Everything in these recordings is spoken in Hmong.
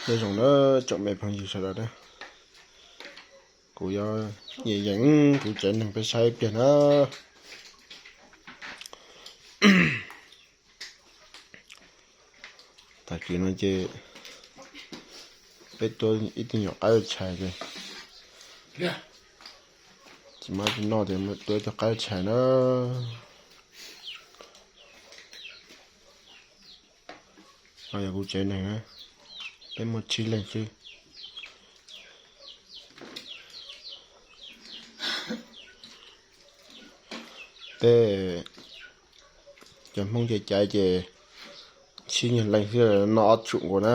Nyob zoo na tsoom me phooj ywg sawv daws na, kuv yuav yeem yeem kuv tsev neeg peb saib ib pliag na. Tag kis no ces peb tua ib tug nyuam qaib ua tshais ces tsis muaj dab tsi noj ces tua ib tug qaib ua tshais na. No yog kuv tsev neeg na, peb muaj tsib leeg xwb. Tej cov Hmoob caiv caiv ces tsib nyuag leej xwb noj ob tsum nkaus na.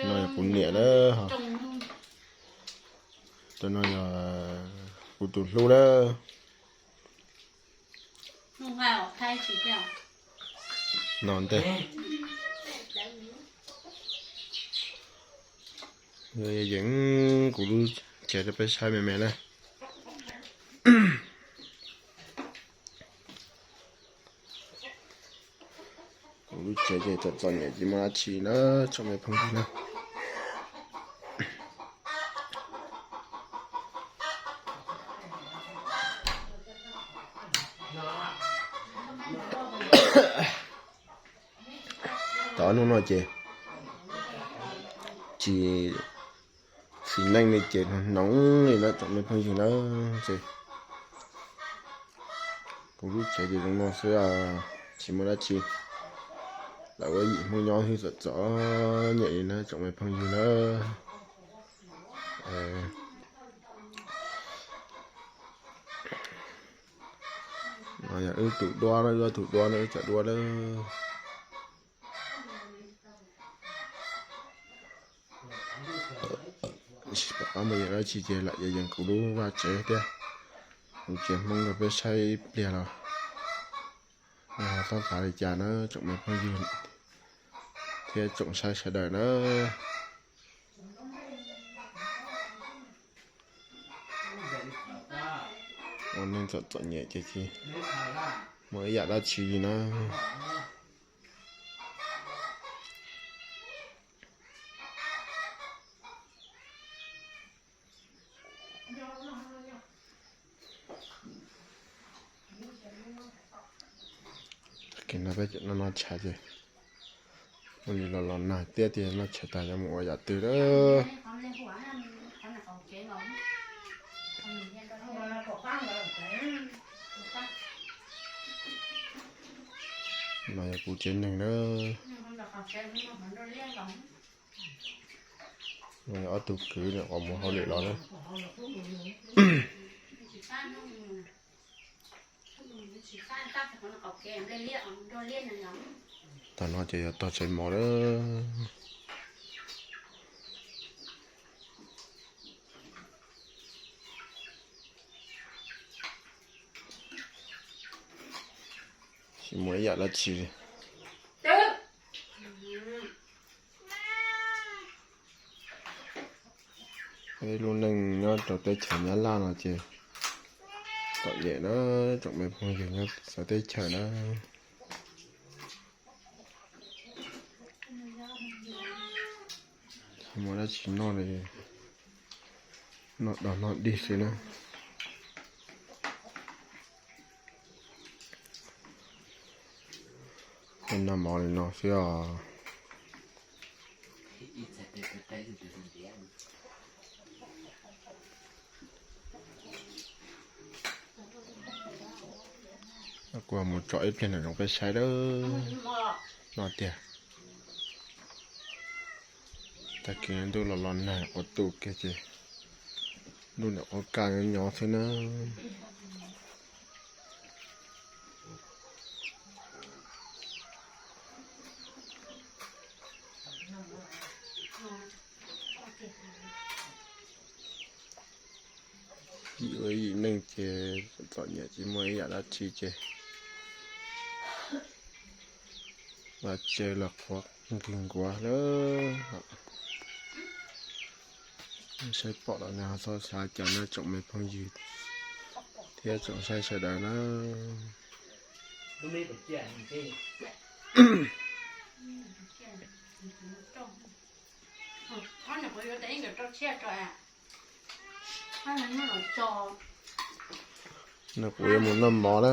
No yog kuv niam na, tus no yog kuv tus hlub na. No ntej, yeem kuv lub tsev rau peb saib me me na. Kuv lub tsev ces txom txom nyem tsis muaj dab tsi na tsoom me phooj ywg na. Tom hnub no ces tsis txiv neej li ces hnoos hnoos li na tsoom me phooj ywg na. Ces kuv lub tsev ces zoo no xwb, tsis muaj dab tsi. Lawv ua yim Hmoob nyob xwb txom txom nyem li na tsoom me phooj ywg na. No yog wb tus duab na, wb tus duab na, wb cov duab na. Tsis pom qab mus yeem dab tsi ces lam yeem yeem kuv lub vaj tsev thiab kuv tsev Hmoob rau peb saib ib pliag los ho txhob xav li cas na tsoom me phooj ywg thiab tsoom saib sawv daws na. Ua neej txom txom nyem ces tsis muaj ib yam dab tsi li na. Tag kis no peb cov no noj tshais ces ua li los los nag tiab tiag, noj tshais tag yuav mus ua yam twg lawm. No yog kuv tsev neeg na. No yog ob tug kwv nyuam qhuav mus hauj lwm los na. Tag no ces yog tog tsev mov lawm. Tsis muaj ib yam dab tsi li. Peb lub neej nyob rau teb chaws Nyab Laj no ces txom nyem na, tsoom me phooj ywg nyob xeev teb chaws na. Tsis muaj dab tsi noj li, noj dog noj dig xwb na. Noj mov li no xwb os. Kuv mus tsom ib pliag nram zoov peb saib lawm no tiag. Tag kis ntuj los los nag quas tu kiag ces ntuj niam quas kaj nyob nyob xwb na. Yim ua yim neej ces txom nyem tsis muaj ib yam dab tsi ces los tsev los qhuav nqig nkuav lawm. Saib pom los nej ho txhob xav cas na tsoom me phooj ywg thiab Thiab tsoom saib sawv daws na. Nws kuv yuav mus noj mov na.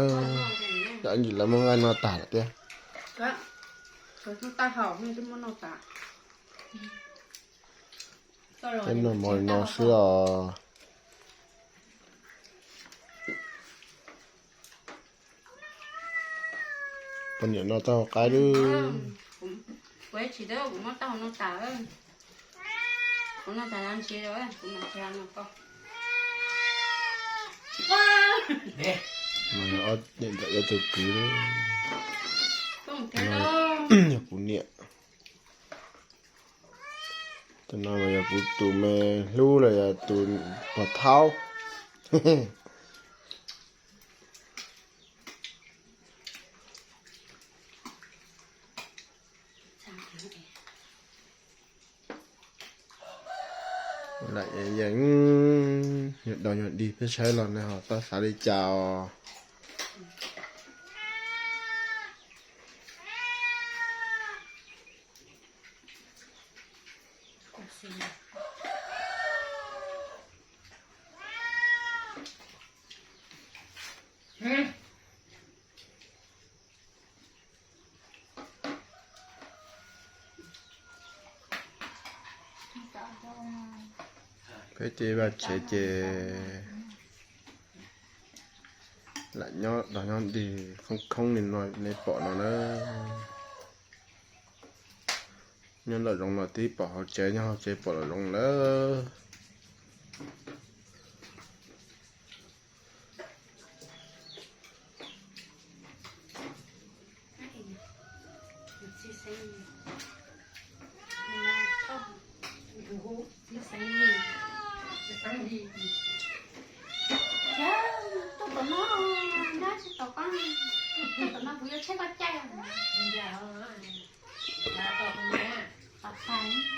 Tam sim no lawv muab nqaij noj tas lawm thiab. Peb noj mov li no xwb os. Poj niam noj taub hau qaib lawm. Niam ntawm yuav tus kwv, yog kuv niam. Tus no mas yog kuv tus me hlub los yog tus pog thaub. Lam yeej nyuag dog nyuag dig peb saib los nws ho tau xav li cas os. Peb ces vaj tsev ces lam nyob dog nyob dig khoob khoob li no nej pom no na. Nyob nram zoov los twb pom hauv tsev, nyob hauv tsev pom nram zoov lawm.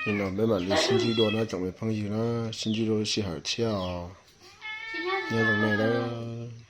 Li no peb mam li sib ntsib dua na tsoom me phooj ywg na, sib ntsib dua lub sij hawm tshiab os. Nyob zoo nej lawm.